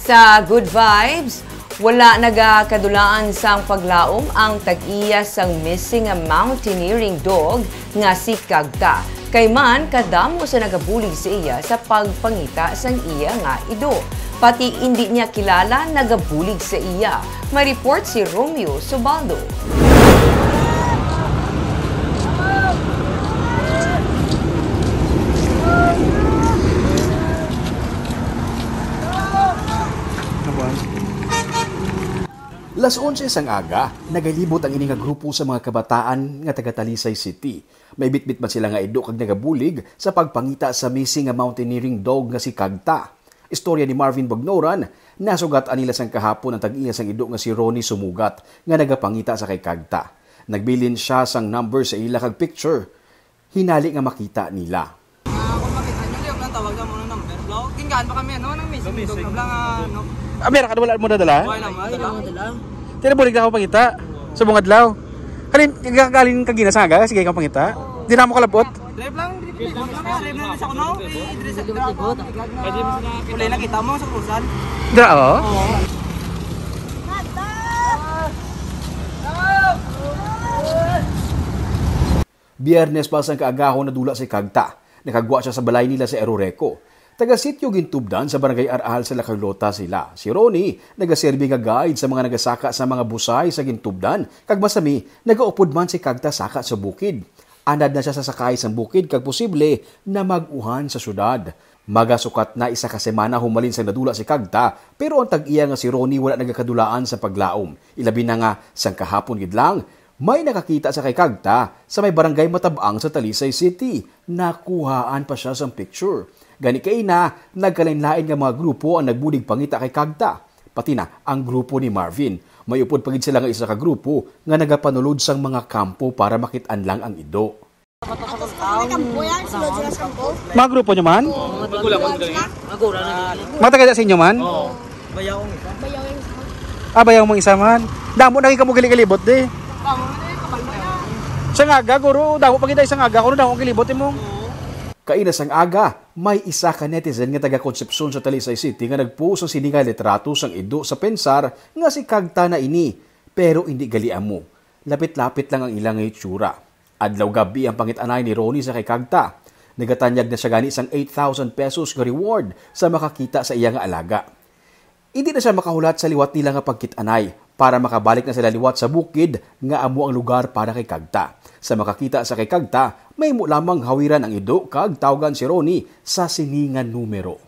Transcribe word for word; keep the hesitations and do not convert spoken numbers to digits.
Sa Good Vibes, wala nagakadulaan sang paglaom ang tag-iya sang missing mountaineering dog nga si Kagta. Kay man, kadamo sa nagabulig sa iya sa pagpangita sang iya nga ido. Pati indi niya kilala nagabulig sa iya. May report si Romeo Subaldo. Las onse sang aga, nagalibot ang ini nga grupo sa mga kabataan nga taga Talisay City. May bitbit man sila nga ido kag nagabulig sa pagpangita sa missing nga mountaineering dog nga si Kagta. Istorya ni Marvin Bagnoran, nasugat-an nila sang kahapon ang tag-iya sang ido nga si Ronnie Sumugat nga nagapangita sa kay Kagta. Nagbilin siya sang number sa ila kag picture. Hinali nga makita nila. Ah, kung makita nyo, liog lang tawag mo ng number. Bro, tinggaan pa kami, ano, nang missing dog na blang, ah, ano. Ah, meron ka wala mo nadala? Wala naman. Tira bulig ako pangita. Sa mga adlaw. Halin, gagaling ka gina sa aga, sige kang pangita. Di na mo kalabot. Drive lang, drive lang, drive lang sa kuno. Eh, drive sa drive ako. Wala nakita mo sa krusan. Dra, oh. Oo. Biyernes pa sang kaagahon nadula si Kagta. Nakagwa siya sa balay nila sa Eroreco. Taga Sitio Gintubdan sa Barangay Aral sa La Carlota sila. Si Ronnie nagaserbi nga guide sa mga nagasaka sa mga busay sa Gintubdan, kag masami nagaupod man si Kagta saka sa bukid. Anad na siya sa sakay sang bukid kag posible na mag-uhan sa syudad. Magasukat na isa ka semana humalin sang nadula si Kagta, pero ang tag-iya nga si Ronnie wala nagakadulaan sa paglaom. Ilabi na nga sang kahapon gid lang, may nakakita sa kay Kagta sa may barangay Matabang sa Talisay City. Nakuhaan pa siya sang picture. Gani kaina, nagkalain-lain nga mga grupo ang nagbulig pangita kay Kagta. Pati na ang grupo ni Marvin. May upod pa gid sila nga isa ka grupo nga nagapanulod sang mga kampo para makit-an lang ang ido. Mga grupo nyo man? Mga taga sa inyo man? Ah, bayaw mo isa man. Damo na kamo gali-galibot di. Sa ngaga, guro, damo pa kita sa ngaga, kuno damo ang galibot mo. Kaina sang aga, may isa ka netizen nga taga Concepcion sa Talisay City nga nagpost sa sini nga litrato sang ido sa pensar nga si Kagta na ini, pero indi gali amo. Lapit-lapit lang ang ila nga itsura. Adlaw gabi ang pangit-anay ni Ronnie sa kay Kagta. Nagatanyag na siya gani sang eight thousand pesos nga reward sa makakita sa iya nga alaga. Indi na siya makahulat sa liwat nila nga pagkit-anay para makabalik na sila liwat sa bukid nga amo ang lugar para kay Kagta. Sa makakita sa kay Kagta, mahimo lamang hawiran ang ido kag tawgan si Ronnie sa sini nga numero.